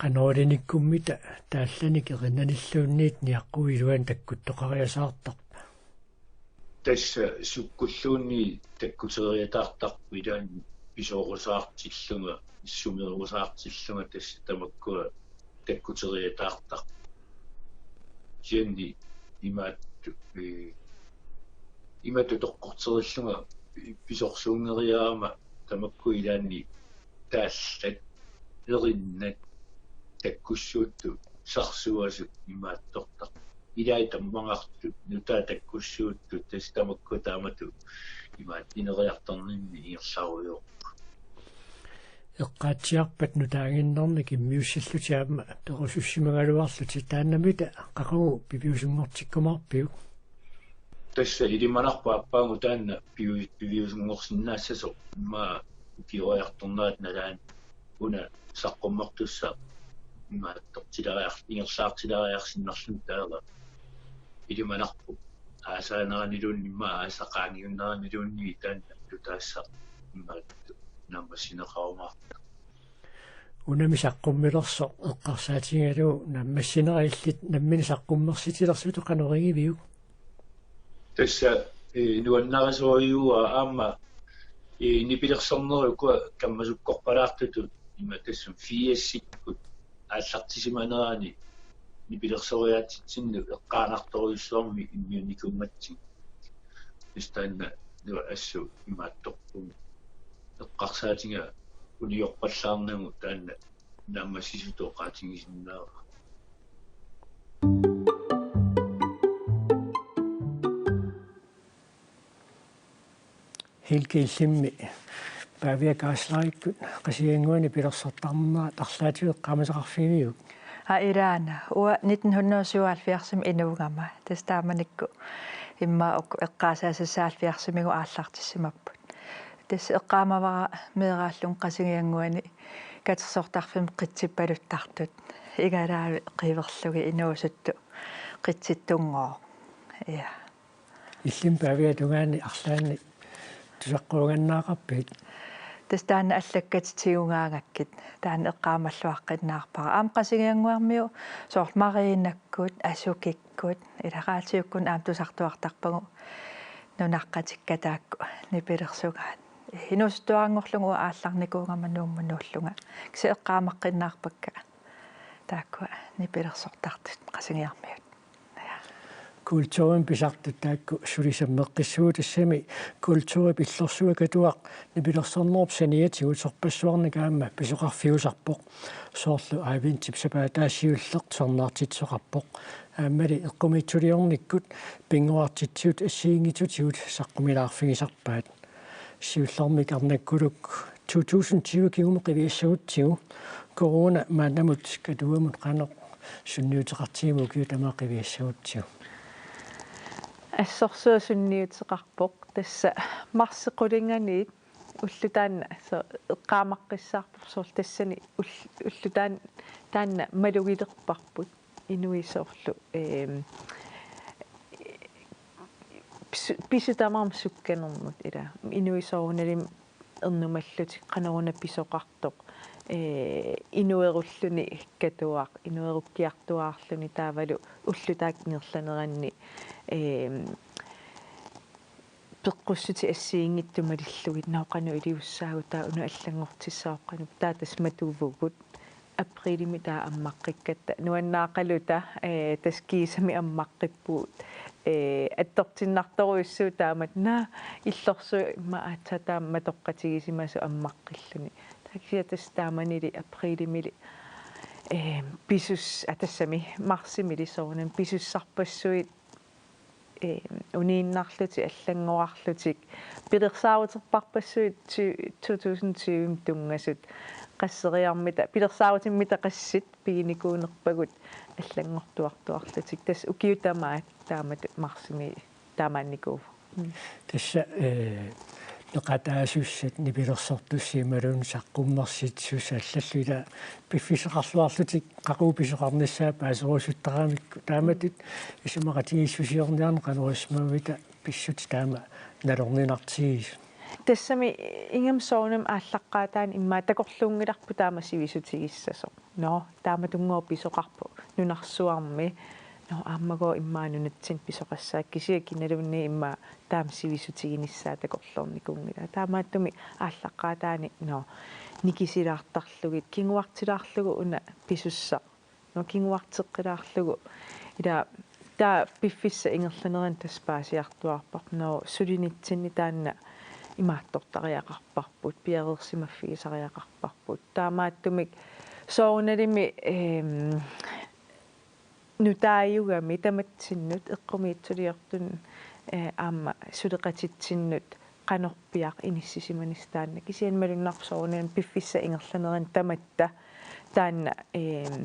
Qanoq-ulinikkumita taallanik erinnanilluunniit niaqquit iluanni takkuttoqariasaartarpa? Tassa sukkulluunniit takkuteriataartarput ilaanni pisorusaartillunga, sumerusaartillunga tassa tamakkua takkuteriataartarput. Kisianni imaattoq, ee, imatut toqqorterillunga pisorsuunngeriarama tamakku ilaanni taallat, erinnat, takkussuuttut, sarsuasut imaattortarput. Ilai tammagartut, nutaat takkussuuttut, tassa tamakku taamatut imaattoq ineriartorninni ingerlarujoorput. Eqqaatsiarpat nutaaginnarnik immiussillutit aamma perusussimagaluarlutit, taannamita qaqugu piviusunngortikkumaarpiuk? Tassa ilimanarpoq aappaagu taanna pivi-, piviusunngorsinnaassasoq, immaqa ukioriartornerata nalaani una saqqummertussaq imaattortileriar-, ingerlaartileriarsinnarluni taava ilimanarpoq aasaaneraniluunniit immaqa aasaq qaangiunneraniluunniit taanna nutaassaq imaattoq naammassineqarumaartoq. Unami saqqummilersoq eqqarsaatigalugu naammassinera illit nammineq saqqummersitilersutut qanoq igiviuk? Tassa, ee, nuannarisorujussuuara aamma, ee, nipilersornerup ukua kammasukkorpalaartutut ima tassami firsikkut aallartisimanerani nipilersoriaatsitsinnut eqqaanartorujussuarmik immiunnikuugatsigu. Tassa taanna nua assut imaattorpunga eqqarsaatiga uniorpallaarnagu taanna naammassisutut oqaatigisinnaavara. Hilke, illimmi Pavia Gaaslerikkut Qasigiannguani nipilersortarnerat arlaatigut eqqaamasaqarfigiviuk? Aa, ilaana. Uanga nitten hundrede og syvoghalvfjerdsimi inuugama. Tassa taamanikkut immaqa uku eqqaasaasassat halvfjerdsimigut aallartissimapput. Tassa eqqaamavara meeraallunga Qasigiannguani katersortarfimmi qitsippaluttartut. Igalaavik qiverlugit inuusuttut qitsittunngooq. Ja. Illimmi Paviap tungaani arlaannik tusaqquugannaaqarpigit? Tassa taanna allakkatit tigugaangakkit taanna eqqaamalluaqqinnaarpara. Aamma Qasigiannguarmiut soorlu Mariinakkut, Asukikkut, ilaqaatiukkut aamma tusartuartarpagut nunaqqatikka taakku nipilersugaat. Inuusuttuaranngorlunga uanga aallarnikuugama Nuummut nuullunga. Kisianni eqqaamaqqinnaarpakka taakkua nipilersortartut Qasigiarmiut. Kulturimik pisartut taakku suli sammeqqissuugut, tassami kulturip illorsuaq Katuaq nipilersornerup saniatigut sorpassuarnik aamma pisoqarfiusarpoq. Soorlu adventip sapaatip siulleq tusarnaartitsisoqarpoq. Aammali eqqumiitsuliornikkut pinngorartitsigut assigiinngitsutigut saqqumilaarfigisarpaat. Siullermik Arnakkuluk to tusind tyve kingumut qiviassagutsigu, corona maannamut Katuamut qanoq sunniuteqartigiviuk ukiut tamaasa qiviassagutsigu? Assorsuaq sunniuteqarpoq, tassa marsip qulinganiit Ulloq taanna so eqqaamaqqissaarpoq soorlu tassani ull-, ulloq taan-, taanna malugilerparput inuit soorlu, ehm, pisu-, pisut tamarmik sukkanermut ila inuit soorunalimi ernumallutik qanoruna pisoqartoq, eh, inuerulluni katuaq, inuerukkiartuaarluni taavalu ulloq taakku ingerlaneranni, ehm, peqqussutit assigiinngitsut malillugit, nå qanoq iliussaagut, taava una allanngortissaqarpoq, qanoq taava tassa matuvugut, aprilimi taava ammaqqikkatta nuannaaqaluta, eh, tassa kiisami ammaqqippugut, eh, attortinnartorujussuuvoq taamatut, naa, illorsuit immaqa aatsaat taama matoqqatigisimasut ammaqqilluni. Taava kisianni tassa taamanili aprilimiilli, eh, pisus-, aa, tassami marsimili soorunami pisussarpassuit, eh, uniinnarlutik, allanngorarlutik, pilersaaruterpassuit ty-, to tusind tyve tunngasut, qasseriarmita, pilersaarutimmita qassit piginikuunerpagut allanngortuartuarlutik. Tassa ukiut tamaat taamatut marsimi taamaannikuuvoq. Mm. Tassa, eh, peqataasussat, nipilersortussat imaluunniit saqqummersitsissut allallu ila piffissaqarluarlutik qaqugu pisoqarnissaat paaserusuttaramikku. Taamatut isumaqatigiissusiorniarneq qanoq isumaqarpit pissutit taama nalorninartigisut? Tassami ingammik soorunami aallaqqaataani immaqa takorluunngilarput taama sivisutigissasoq. Nå, taamatunngooq pisoqarpoq nunarsuarmi. Nå, aammagooq immaqa nunatsinni pisoqassaaq, kisianni kinaluunniit immaqa taama sivisutiginissaa takorloornikuunngilaa. Taamaattumik aallaqqaataani, nå, nikisilaartarlugit, kinguartilaarlugu una pisussaq. Nå, kinguarteqqilaarlugu. Ila taava piffissap ingerlanerani tassa paasiartuaarparput. Nå, sulinitsinni taanna imaattortariaqarparput, piareersimaffigisariaqarparput. Taamaattumik soorunalimi, ehm, nutaajugami tamatsinnut eqqumiitsuliortunut, eh, aamma suleqatitsinnut qanorpiaq inissisimanissaq taanna. Kisianni malunnarpoq soorunami piffissap ingerlanerani tamatta taanna, ehm,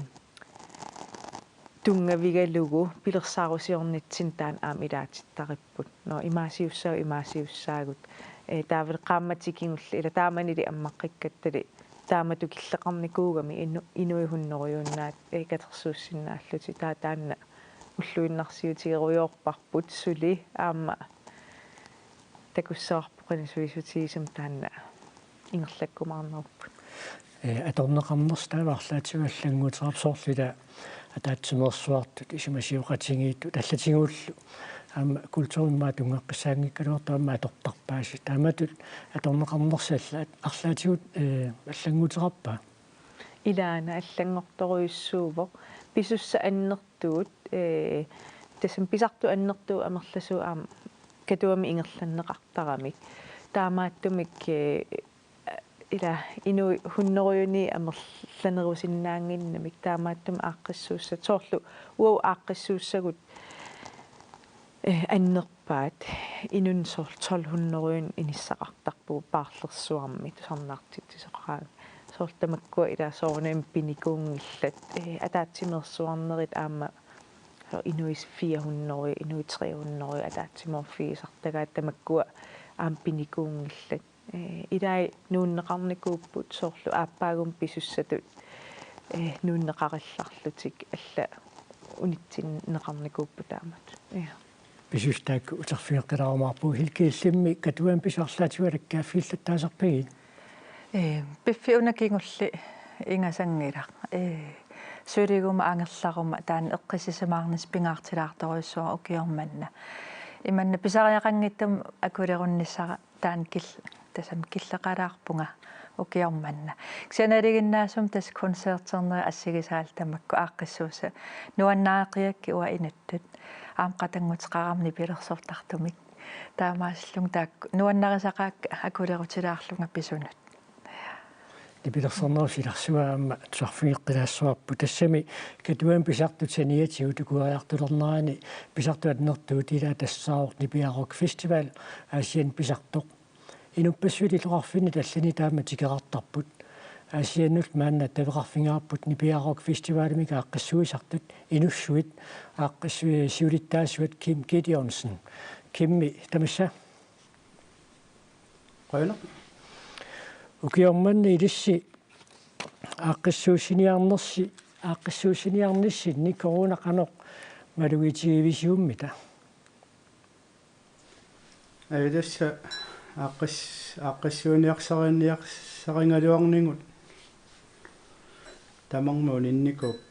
tunngavigalugu pilersaarusiornitsinni taanna aamma ilaatittaripput. Nå, imaasiussaagut, imaasiussaagut. Eh, taavalu qaammatit kingulliit, ila taamanili ammaqqikkattali taamatut killeqarnikuugami inu-, inuit hunnorujuinnaat, eh, katersuussinnaallutik, taava taanna ulluinnarsiutigerujoorparput suli, aamma takussavarput qanoq sulisutigisumik taanna ingerlakkumaarnerupput. Eh, atorneqarnersi taava arlaatigut allannguuteqarpoq, soorlu ila ataatsimeersuartut, isumasioqatigiittut allatigullu aamma kulturimik tunngaqqissaanngikkaluartoq aamma atortarpaasi. Taamatut atorneqarnersi allaat-, arlaatigut, eh, allannguuteqarpa? Ilaana allanngortorujussuuvoq. Pisussat annertuut, eh, tassami pisartut annertuut amerlasuut aamma Katuami ingerlanneqartaramik. Taamaattumik, eh, ila inuit hunnorujuni amerlanerusinnaannginnamik, taamaattumik aaqqissuussat, soorlu uagut aaqqissuussagut, eh, annerpaat, inunnut soorlu tolv hundrede inissaqartarpugut paarlersuarmi tusarnaartitsisoqaraangat. Soorlu tamakkua ila soorunami pinikuunngillat, eh, ataatsimeersuarnerit aamma soorlu inuit fire hundrede, inuit tre hundrede ataatsimoorfigisartagaat, tamakkua aamma pinikuunngillat. Eh, ilai nuunneqarnikuupput, soorlu aappaagumut pisussatut, eh, nuunneqarillarlutik allat unitsinneqarnikuupput taamatut. Ja. Pisustat taakku uterfigeqqilaarumaarpagut. Hilke, illimmi Katuami pisut arlaatigut alakkaaffigillattaasarpigit? Ee, piffissap una kingulleq ingasanngilaq. Ee, suliguma angerlaruma taanna eqqissisimaarnissaq pingaartilaartorujussuuara ukioq manna. Imanna pisariaqanngitsumik akulerunnissara taanna kil-, tassami killeqalaarpunga ukioq manna. Kisianni nalinginnaasumik tassa koncerternerit assigisaallu tamakku aaqqissuussat nuannarigakkit uanga inuttut. Aamma qatannguteqarami nipilersortartumik. Taamaasillunga taakku nuannarisaqaakka akulerutilaarlunga pisunut. Nipilersornerup silarsua aamma tusarfigeqqilaassavarput. Tassami Katuami pisartut saniatigut ukuriartulernerani pisartut annertuut, ila tassaavoq Nipiaraq Festival, Aasianni pisartoq. Inuppassuit illoqarfinni allani taama tikeqartarput. Aasiannullu maanna attaveqarfigaarput Nipiaraq Festivalimik aaqqissuisartut, inussuit, aaqqissuit siulittaasuat Kim Gideonsen. Kimmi, tamassa. Qujanaq. Ukioq manna ilissi aaqqissuussiniarnersi, aaqqissuussiniarnissinni corona qanoq malugitigivisiummita? Aja tassa aaqqis-, aaqqissuuniarsariniarsarigaluarnigut tamarmik uninnikuupput.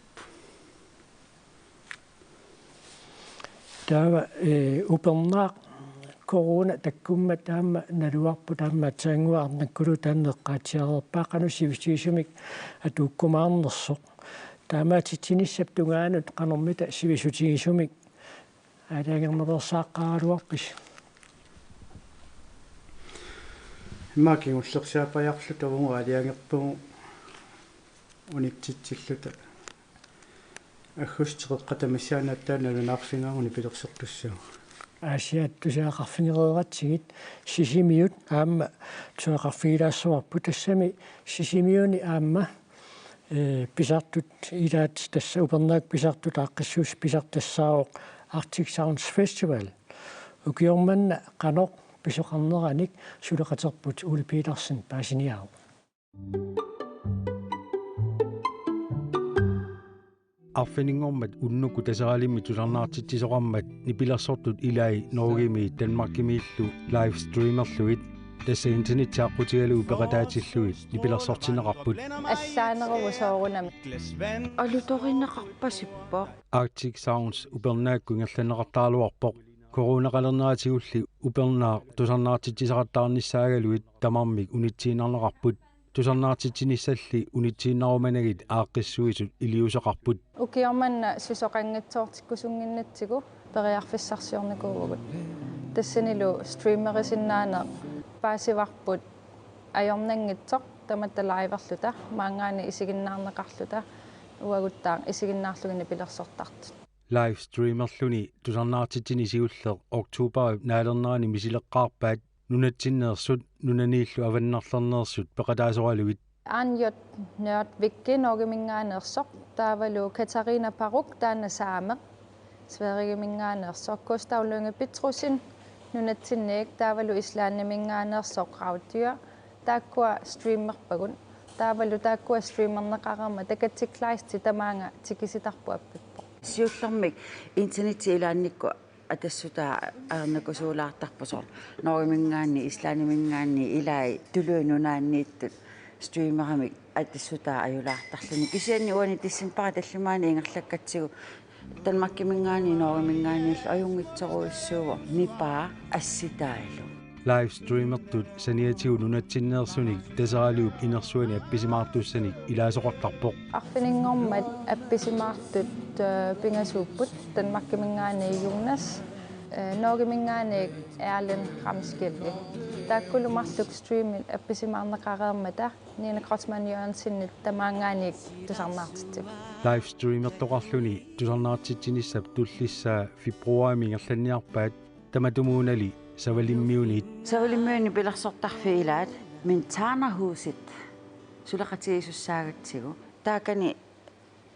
Taava, eh, upernaaq corona takkummat taama naluarpoq, taama taannguaq arnakkuluup taanna eqqaatsiareerpaa qanoq sivisutigisumik atuukkumaarnersoq. Taamaatitsinissap tungaanut qanormita sivisutigisumik aalajangernerlersaaqqaraluarpisi? Immaqa kingullersaappajarluta uagut aalajangerpugut unitsitsilluta. Aggustip qeqqata missaani aatsaat nalunaarfigaaruni pilersortussaavoq. Aasiaat tusagaqarfigereeratsigit Sisimiut aamma tusagaqarfigilaassavarput, tassami Sisimiuni aamma, eh, pisartut ilaat, tassa upernaaq pisartut aaqqissuussat pisartut tassaavoq Arctic Sounds Festival. Ukioq manna qanoq pisoqarneranik suleqaterput Ole Petersen paasiniaavoq. Arfininngormat unnukkut Taseralimmi tusarnaartitsisoqarmat nipilersortut ilai Norgemi Danmarkimiillu livestreamerlugit, tassa internetti aqqutigalugu peqataatillugit nipilersortinneqarput. Allaaneruvoq soorunami. Alutorineqarpasippoq. Arctic Sounds upernaakkut ingerlanneqartaraluarpoq. Coronaqalerneratigulli upernaaq tusarnaartitsisaqattaarnissaagaluit tamarmik unitsiinnarneqarput. Tusarnaartitsinissalli unitsiinnarumanagit aaqqissuisut iliuuseqarput. Ukioq manna susoqanngitsoortikkusunnginnatsigu periarfissarsiornikuuvugut. Tassanilu streamerisinnaaneq paasivarput ajornanngitsoq tamatta liverluta, maanngaanniit isiginnaarneqarluta, uaguttaaq isiginnaarlugit nipilersortartut. Livestreamerluni tusarnaartitsineq siulleq oktoberip naalernerani misileqqaarpaat nunatsinneersut nunaniillu avannarlerneersut peqataasoralugit. Anjot Nørvik Norgeminngaanneersoq, taavalu Katarina Paruk, taanna saameq, Sverigeminngaanneersoq, Gustav Lynge Petrussen, nunatsinniit, taavalu Islandiminngaanneersoq Raudyr, taakkua streamerpagut, taavalu taakkua streamerneqareermata Katti Kleist tamaanga tikisitarput appippoq. Siullermik internetti ilaannikkut Atassutaa ajornakusoorlaartarpoq soorlu Norgeminngaanniit, Islandiminngaanniit, ilai Tuluit Nunaanniittut streamerimik atassutaa ajulaartarluni. Kisianni uani decembarip tallimaani ingerlakkatsigu Danmarkiminngaanniit Norgeminngaanniillu ajunngitsorujussuuvoq nipaa assitaalu. Livestreamertut saniatigut nunatsinneersunik Taseraliup inersuani appisimaartussanik ilaasoqartarpoq. Arfininngormat appisimaartut, eh, pingasuupput, Danmarkiminngaanniit Jonas, eh, Norgeminngaanniit Erlend Ramskjelli. Taakkulu marluk streamit appisimaarneqareermata Nina Kreutzmann Jørgensenip tamaanngaanniit tusarnaartitsivoq. Livestreamertoqarluni tusarnaartitsinissap tullissaa februarimi ingerlanniarpaat, tamatumuunali Savalimmiuniit. Savalimmiuni nipilersortarfiit ilaat Minttagnerhusit suleqatigiisussaagatsigu. Taakani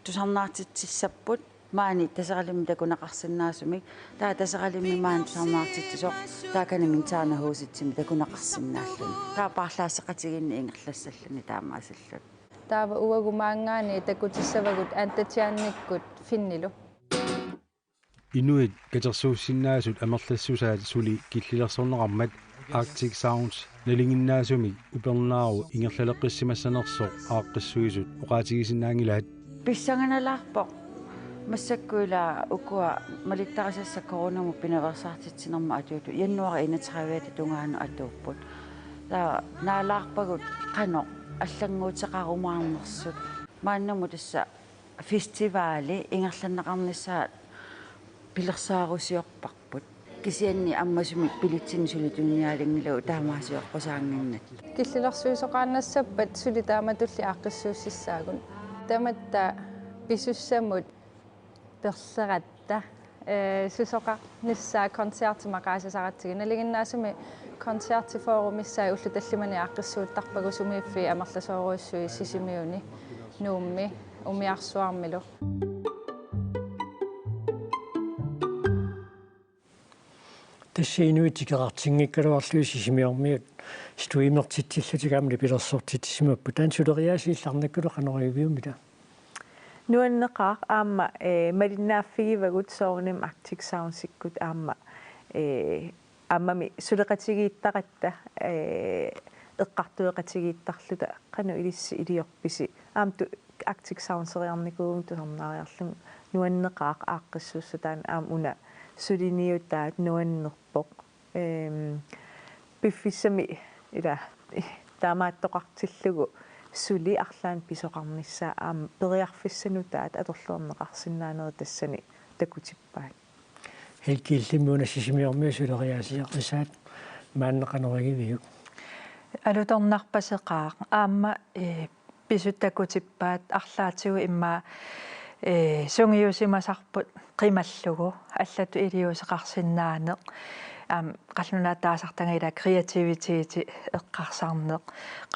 tusarnaartitsissapput maani Taseralimmi takuneqarsinnaasumik. Taava Taseralimmi maani tusarnaartitsisoq taakani Minttagnerhusitsimi takuneqarsinnaalluni. Taava paarlaasseqatigiinneq ingerlassalluni taamaasilluni. Taava uagut maanngaanniit takutissavagut Antatsiannikkut Finnilu. Inuit katersuussinnaasut amerlassusaat suli killilersorneqarmat Arctic Sounds nalinginnaasumik upernaarut ingerlaleqqissimassanersoq aaqqissuisut oqaatigisinnaanngilaat. Pissanganalaarpoq. Massakkut ila ukua malittarisassat coronamut pinaveersaartitsinermut atuutut januar enogtredive tungaanut atuupput. Taava naalaarpagut qanoq allannguuteqarumaarnersut. Maannamut tassa festivali ingerlanneqarnissaa pilersaarusiorparput. Kisianni ammasumik billetsinik suli tuniniaalinngilagut taamaasioqqusaannginnatta. Killilersuisoqaannassappat suli taamatulli aaqqissuussissaagut. Tamatta pisussamut perleratta, eh, susoqarnissaa koncerti maqaasisaratsigu. Nalinginnaasumik koncerti fyrre missaat ullut tallimanik aaqqissuuttarpagut sumiiffiit amerlasoorujussuit Sisimiuni, Nuummi, umiarsuarmilu. Tassa inuit tikeraartinngikkaluarlugit Sisimiormiut Streamertitsillutik aamma nipilersortitsisimapput. Taanna suleriaasiillu arnakkullu qanoq iliorpiumita? Nuanneqaaq aamma, eh, malinnaaffigivagut soorunami Arctic Soundsikkut aamma, eh, aammami suleqatigiittaratta, eh, eqqartueqatigiittarluta qanoq ilissi iliorpisi. Aamma tu-, Arctic Soundseriarnikuugama tusarnaariarlunga nuanneqaaq aaqqissuussaq taanna aamma una suliniutaat nuannerpoq. Ehm, piffissami ila taamaattoqartillugu suli arlaannik pisoqarnissaa aamma periarfissanutaat atorluarneqarsinnaanerit tassani takutippaat. Helgi, illimmi una Sisimiormiut suleriaasiarisaat maanna qanoq iliorpiuk? Alutornarpaseqaaq aamma, eh, pisut takutippaat arlaatigut immaqa, eh, sungiusimasarput qimallugu allatut iliuuseqarsinnaaneq. Aamma qallunaataasartanga ila kreativiteti eqqarsarneq.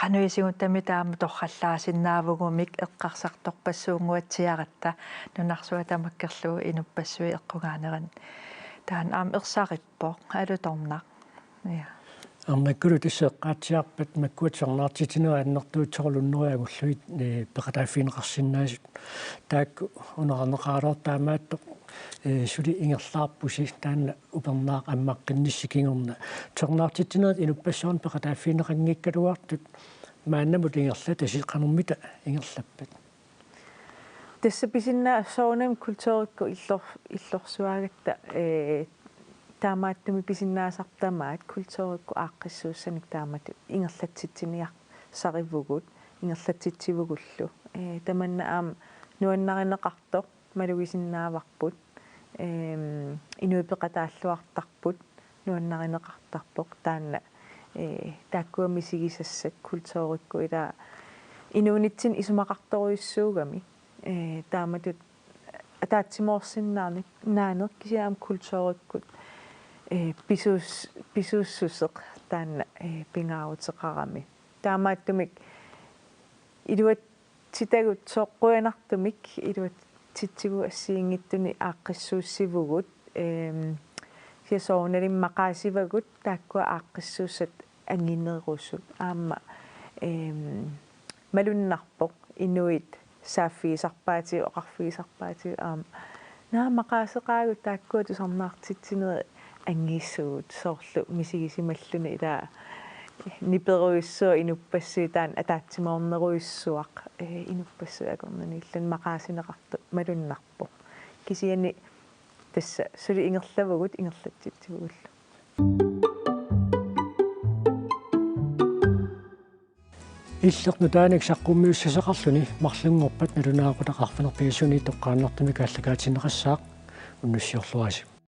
Qanoq isigutami taama torrallaasinnaavugumik eqqarsartorpassuunnguatsiaratta nunarsuaq tamakkerlugu inuppassuit eqqugaanerani. Taanna aamma ersarippoq alutornaq. Ja. Arnakkullu tassa eqqaatsiarpat makkua tusarnaartitsinerit annertuut soorlu hunnorujut angullugit, eh, peqataaffigineqarsinnaasut. Taakku uneraarneqaraluartut taamaattoq, eh, suli ingerlaarpusi taanna upernaaq ammaqqinnissi kingorna. Tusarnaartitsinerit inuppassuarnut peqataaffigineqanngikkaluartut maannamut ingerlatasi qanormita ingerlappat? Tassa pisinnaa-, soorunami kulturikkut illor-, illorsuagatta, eh, taamaattumik pisinnaasarput tamaat kulturikkut aaqqissuussanik taamatut ingerlatsitsiniarsarivugut, ingerlatsitsivugullu. Eh, tamanna aamma nuannarineqartoq malugisinnaavarput, ehm, inuit peqataalluartarput, nuannarineqartarpoq taanna, eh, taakkua misigisassat kulturikkut ila inuunitsinni isumaqartorujussuugami, eh, taamatut ataatsimoorsinnaaneq, naaneq kisianni aamma kulturikkut, eh, pisuus-, pisuussuseq taanna, eh, pingaaruteqarami. Taamaattumik iluat- -titagut soorlu qujanartumik iluatsitsivugut assigiinngitsunik aaqqissuussivugut, ehm, kisianni soorunalimi maqaasivagut taakkua aaqqissuussat anginerusut aamma, ehm, malunnarpoq inuit saaffigisarpaatigut, oqarfigisarpaatigut aamma: Naa, maqaaseqaagut taakkua tusarnaartitsinerit angissugut, soorlu misigisimalluni ila niperujussuaq inuppassuit taanna ataatsimoornerujussuaq, eh, inuppassuit akornanniilluni maqaasineqartoq malunnarpoq. Kisianni tassa suli ingerlavugut ingerlatsitsivugullu. Illeq nutaanik saqqummiussisaqarluni marlunngorpat nalunaaqutaq arfineq-pingasunit toqqaannartumik aallakaatinneqassaaq, unnussiorluarisi.